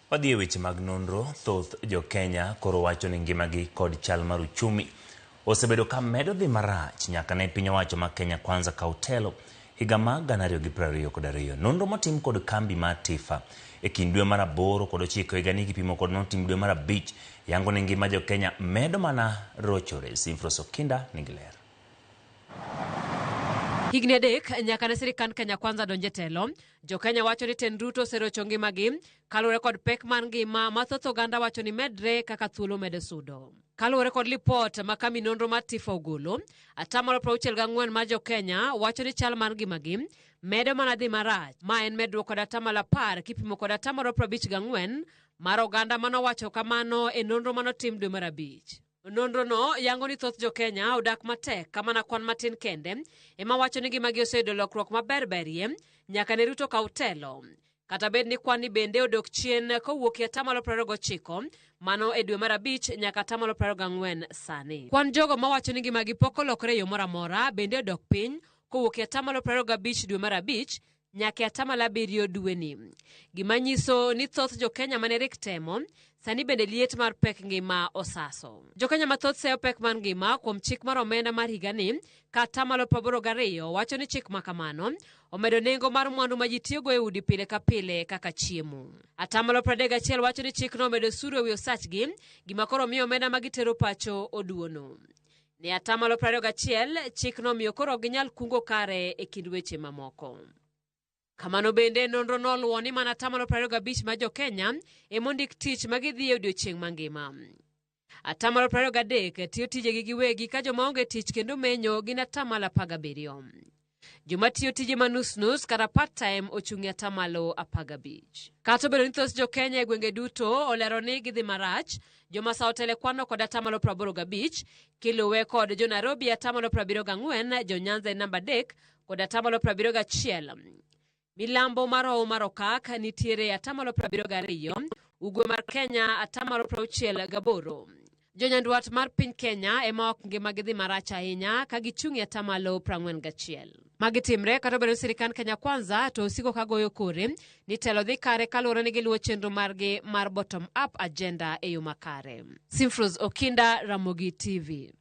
Wadhi e weche mag nonro, thoth jo Kenya koro wacho ni ngimagi kod chal mar uchumi osebedo ka medo dhi marach nyaka ne piny owacho ma Kenya Kwanza kaw telo higa mar 2022. Nonro motim kod kambi mar TIFA e kind dwe mar aboro kod ochiko higani kipimo kod notim dwe mar abich yango ni ngima jo Kenya medo mana rochore. Simfros Okinda nigi ler. Higni 3 nyaka ne sirikand Kenya Kwanza donj e telo, jo-Kenya wacho ni tend Ruto oserocho ngimagi kaluwore kod pek mar ngima ma thoth oganda wacho ni medre kaka thuolo medo sudo. Kaluwore kod lipot ma kambi nonro mar TIFA ogolo, atamalo 64 mar jo-Kenya wacho ni chal mar ngimagi medo mana dhi marach. Ma en medruok kod atamalo 10 kipimo kod atamalo 54 mar oganda manowacho kamano e nonro manotim dwe mar abich. Nonrono yango ni thoth jo-Kenya odak matek ka mana kwan matin kende ema wacho ni ngimagi oseyudo lokruok maber berie nyaka ne Ruto kaw telo. Kata bed ni kwan ni bende odok chien kowuok e atamalo 29 mano e dwe mar abich nyaka atamalo 24 sani. Kwan jogo mawacho ni ngimagi pok olokore e yo moro amora bende odok piny kowuok e atamalo 25 dwe mar abich nyaka e atamalo 7 dweni. Gima nyiso ni thoth jo-Kenya mane rik temo, sani bende liet mar pek ngima osaso. Jo-Kenya mathoth seyo pek mar ngima kuom chik mar omenda mar higani ka atamalo 82 wacho ni chik ma kamano omedo nengo mar mwandu ma ji tiyogo e udi pile ka pile kaka chiemo. Atamalo 31 wacho ni chikno omedo osuru e wi osachgi, gima koro miyo omenda ma gitero pacho oduono. Ne atamalo 21, chikno miyo koro ok ginyal kungo kare e kind weche mamoko. Kamano bende nonro noluwo ni mana atamalo 25 mar jo-Kenya ema ondik tich ma gidhi e odiechieng' mangima. Atamalo 23 tiyo tijegi giwegi ka joma onge tich kendo menyo gin atamalo 17. Joma tiyo tije ma nus nus kata part time ochung' e atamalo 15. Kata obedo ni thoth jo-Kenya e gwenge duto olero ni gidhi marach, joma sa otele kwano kod atamalo 85, kiluwe kod jo Nairobi atamalo 74, jo Nyanza en namba 3 kod atamalo 71. Milambo mar Hoho mar Okak nitiere atamalo 72, Ugwe mar Kenya atamalo 68. Jo nyandwat mar piny Kenya ema ok ngimagi dhi marach ahinya ka gichung' e atamalo 41. Magi timre kata obedo ni sirikand Kenya Kwanza to osiko ka goyo kore ni telo dhi kare kaluwore ni giluwo chenro margi mar bottom up agenda e yo makare. Simfros Okinda, Ramogi TV.